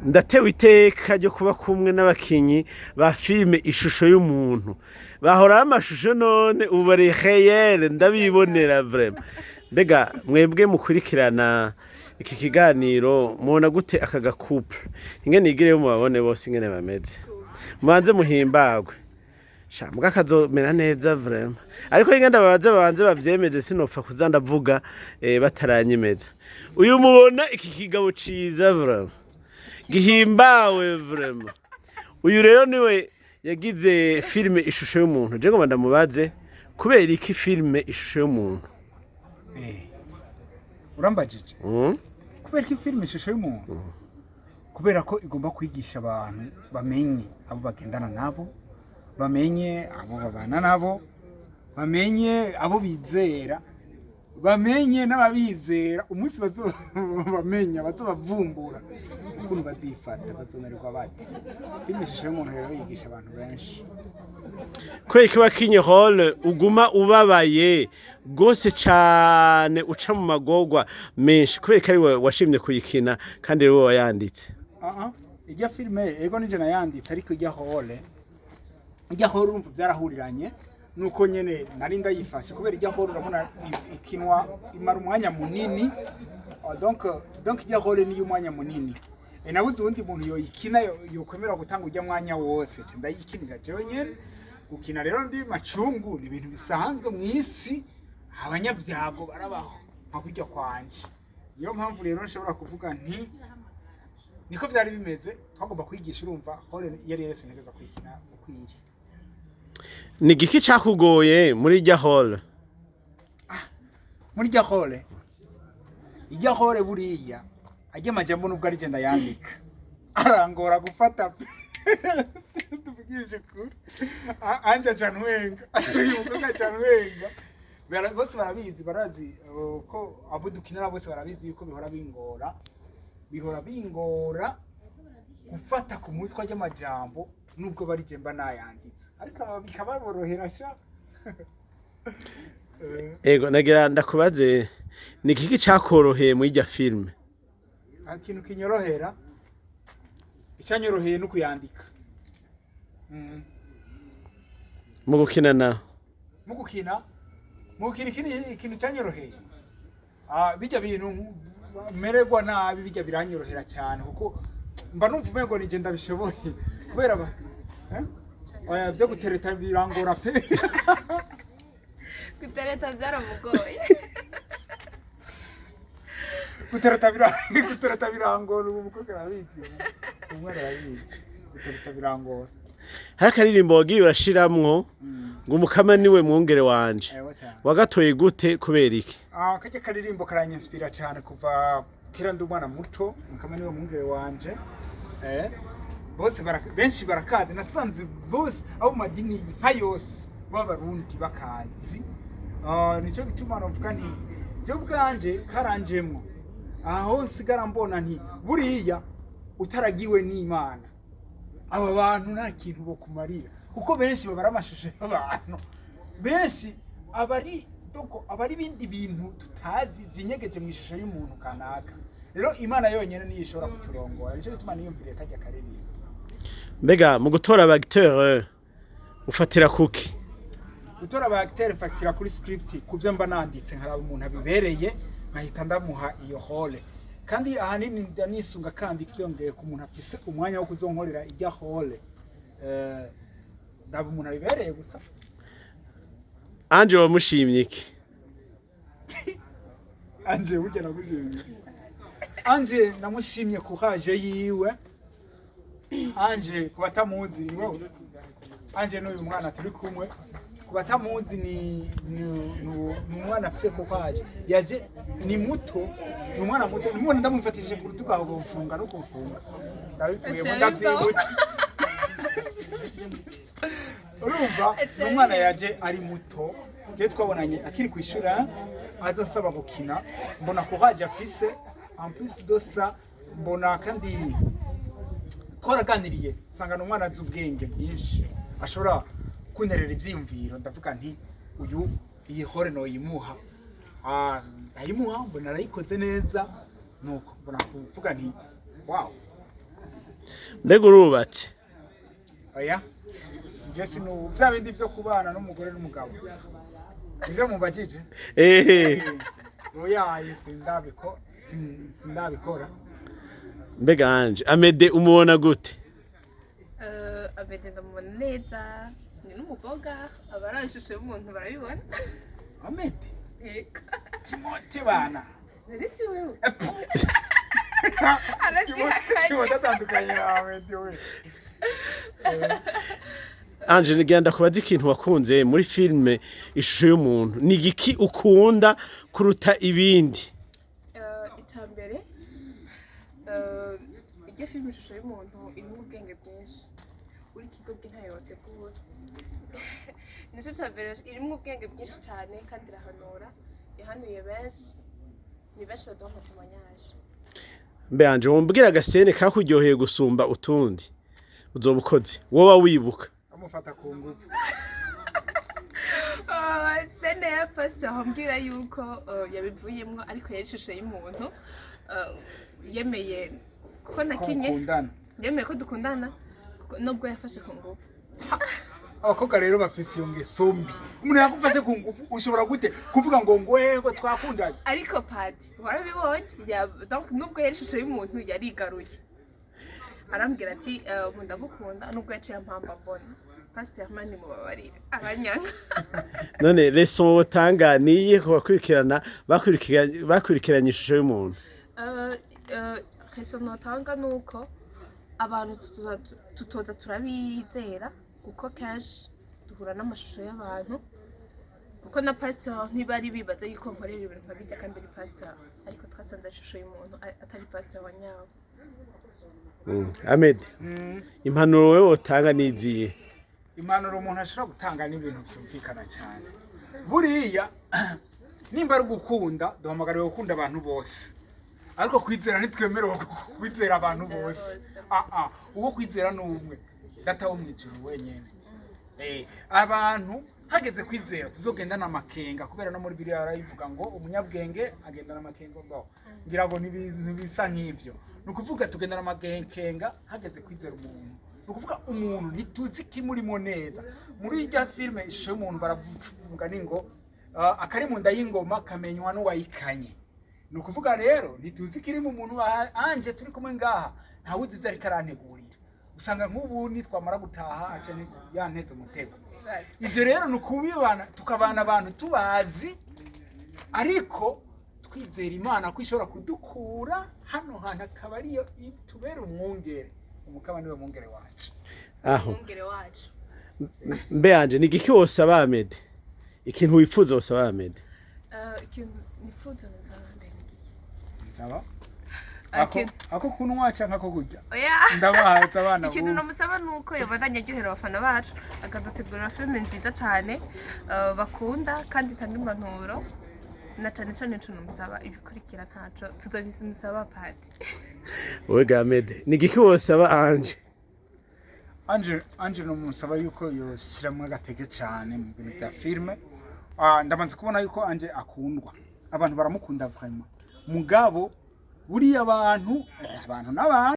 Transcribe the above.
Ndatewe iteka ryo kuba kumwe n'abakinyi ba filime Ishusho y'Umuntu. Bahora amashusho, none ubu bari réel, ndabibonera vraiment. Mbega mwebwe mukurikirana iki kiganiro, mubona gute aka ga couple? Ingene igireyo mubabone bose ingene bameze, mubanze muhimbagwe. Sha, mbwa kazomera neza vraiment, ariko ingene babanze babanze bavyemeje, sinopfa kuza ndavuga bataranyemeza. Uyu mubona iki kigabo ciza vraiment gihimbawe vraiment, uyu rero niwe yagize filime Ishusho y'Umuntu. Je ngomba ndamubaze kubera iki filime Ishusho y'Umuntu. Urambajije kubera ko filime Ishusho y'Umuntu, kubera ko igomba kwigisha abantu bamenye abo bagendana nabo, bamenye abo babana nabo, bamenye abo bizera, bamenye n'ababizera. Umunsi bazobamenya, bazobavumbura ukuntu bazifata, bazomererwa bate. Filime Ishusho y'Umuntu rero yigisha abantu benshi. Kubera iki wakinye rôle uguma ubabaye rwose cane, uca mu magorwa menshi? Kubera ko ari we washimye kuyikina kandi ari wowe wayanditse? Aha, ijya filime, ego, nije nayanditse, ariko ijya rôle urumva byarahuriranye nuko nyene nari ndayifashe, kubera ijya rôle urabona ikinwa imara umwanya munini. Donc ijya rôle niyo umwanya munini. Nabuze uwundi muntu yoyikina yokwemera gutanga ujya mwanya wose, nca ndayikinira jewe nyene. Gukina rero ndi macungu ni ibintu bisanzwe mu isi, abanyabyago barabaho nka kurya kwanje. Niyo mpamvu rero nshobora kuvuga nti niko byari bimeze, twagomba kwigisha. Urumva, rôle iyo ari yo yose ntegeza kuyikina uko iri. Ni igiki cakugoye muri irya rôle? Muri irya rôle, irya rôle buriya ajya amajambo, nubwo ari genda yandika, arangora gufata pe. Tuvugishe ukuri. Anje aca ntwenga, uyu mukobwa aca ntwenga. Bose barabizi, barazi ko abo dukinana bose barabizi yuko bihora bingora gufata ku mutwe ry'amajambo, nubwo bari je mba nayanditse, ariko aba bikababorohera sha. Ego, nagira ndakubaze, ni igiki cakoroheye muri irya filime? Ikintu kinyorohera, icyanyoroheye ni ukuyandika. Mu gukina naho? Mu gukina ikintu cyanyoroheye, bijya bintu mererwa nabi, bijya biranyorohera cyane, kuko mba numva umengo nije ndabishoboye kubera ba, eh? Oya, byo gutereta birangora pe. Gutereta byaramugoye. Gutereta birangora. Ubu mukobwa arabizi, umwana arabizi, gutereta birangora. Hari akaririmbo wagiye urashiramwo ngo "Umukama niwe mwungere wanje". Ewe cyane. Wagatoye gute? Kubera iki? Kajya karirimbo karanyinspira cyane kuva kera ndi umwana muto. "Mukama niwe mwungere wanje", bose benshi barakazi. Nasanze bose abo mu madini nka yose b'Abarundi bakazi. Nico gituma novuga nti je ubwanje karanjemwo, aho nsigara mbona nti buriya utaragiwe n'Imana, aba bantu nta kintu bokumarira, kuko benshi babara amashusho y'abantu, benshi abari donc abari ibindi bintu tutazi vyinyegeje mu ishusho y'umuntu kanaka. Rero Imana yonyene niyo ishobora kuturongora, nico gituma niyumviriye kajya karirimbo. Mbega mu gutora aba acteur ufatira kuki? Gutora aba acteur fatira kuri script, ku byo mba nanditse, nkaraba umuntu abibereye, nkahita ndamuha iyo rôle. Kandi ahanini ndanisunga kandi vyongeye ku muntu afise umwanya wo kuzonkorera ijya rôle. Ndaba umuntu abibereye gusa. Anje wamushimye iki? Anje burya nagushimye, Anje namushimye courage yiwe. Anje ku batamuzi ni wewe, Anje n'uyu mwana turi kumwe, ku batamuzi ni umwana afise courage. Yaje ni muto, ni umwana muto, nimubona ndamufatishije ku rutugu aho bomfunga no kumfunga ndabivuyemo, ndavyibutse. Urumva, ni umwana yaje ari muto. Je twabonanye akiri ku ishuri, aza asaba gukina, mbona courage afise. En plus de ça, mbona kandi twaraganiriye, nsanga ni umwana azi ubwenge bwinshi, ashobora kunterera ivyiyumviro. Ndavuga nti uyu iyi rôle noyimuha. Ndayimuha, mbona arayikoze neza, nuko mbona kuvuga nti wow. Mbega urubatse? Oya, je sinu bya bindi byo kubana n'umugore n'umugabo nivyo mubajije? Ehe. Oya, sindabikora. Mbega Anje, Amede umubona gute? Amede ndamubona neza, ni n'umukobwa aba ari ishusho y'umuntu, barabibona. Amede? Yego. Timote bana. Nari si wewe. Epu. Arabyihakanye. Timote atandukanye na Amede we. Anje, nigenda kubaza ikintu wakunze muri filime Ishusho y'Umuntu. Ni igiki ukunda kuruta ibindi? Icya mbere, iryo filime Ishusho y'Umuntu irimo ubwenge bwinshi, uri kigo ntayo wategura. Nicyo cya mbere, irimo ubwenge bwinshi cyane kandi irahanura, yahanuye benshi, ni benshi baduha ama témoignages. Mbe Anje, wombwira aga scène kakuryoheye gusumba utundi uzoba ukoze, woba wibuka? Amufata ku ngufu. Scène ya pastor ambwira yuko yabivuyemwo, ariko yari ishusho y'umuntu, yemeye ko ko nakinye mukundana. Yemeye ko dukundana nubwo yafashe ku ngufu. Abakobwa rero bafise iyo ngeso mbi. Umuntu yakufashe ku ngufu, ushobora gute kuvuga ngo ngwego twakundanye? Ariko padi warabibonye, donc nubwo yari ishusho y'umuntu yarigaruye, arambwira ati ubu ndagukunda, nubwo yaciye ampamba mbona pasiteri mani mubabarire aranyanga. None leçon wotanga niye ku bakurikirana bakurikiranye Ishusho y'Umuntu? Leçon notanga ni uko abantu tutoza turabizera, kuko kenshi duhura n'amashusho y'abantu, kuko na pasiteri ntibari bibaza yuko nkorera ibintu nka bijya kandi ari pasiteri, ariko twasanze ari ishusho y'umuntu, atari pasiteri wa nyawe. Ahmed, impanuro wowe wotanga niziye? Impanuro umuntu ashobora gutanga n'ibintu byumvikana cyane. Buriya nimba ari ugukunda, duhamagariwe gukunda abantu bose, ariko kwizera ntitwemerewe kwizera abantu Kwizera bose. bose. Ah, uwo kwizera ni umwe, Data wo mu ijuru wenyine. Abantu hageze kwizera tuzogendana amakenga, kubera no muri Bibiliya barabivuga ngo umunyabwenge agendana amakenga. Ngo ngira ngo ni ibintu bisa nk'ivyo. Ni ukuvuga tugendana amakenga hageze kwizera umuntu. Ni ukuvuga umuntu ntituzi ikimurimo neza. Muri irya filime Ishusho y'Umuntu baravuga ni ngo akari mu nda y'ingoma kamenywa n'uwayikanye. Ni ukuvuga rero ntituzi ikiri mu muntu. Anje turi kumwe ngaha, ntawuzi ibyo ariko arantegurira. Usanga nk'ubu nitwamara gutaha aca yanteze umutego. Ivyo rero ni ukubibana, tukabana abantu tubazi, ariko twizera Imana ko ishobora kudukura hano hantu, akaba ariyo itubera umwungere. Umukama niwe mwungere wacu. Aho. Umwungere wacu. Mbe Anje, ni igiki wosaba Ahmed, ikintu wifuza wosaba Ahmed? Ikintu nifuza nuzaba mbere ni iki? Nsaba Ah, ako ako kunywa canke ako kurya? Oya. Ndabahaza abana Ikintu bubu. namusaba ni uko yobandanya aryohera abafana bacu, akadutegurira filime nziza cyane, bakunda kandi itanga impanuro, na cyane cyane ico namusaba. Ibikurikira ntaco tuzobimusaba padi. Wowe ga Ahmed, ni igiki wosaba Anje? Anje nomusaba yuko yoshiramwo agatege cyane mu bintu bya filime. Ndamaze kubona yuko Anje akundwa, abantu baramukunda vraiment, mugabo buriya abantu, abantu n'abantu.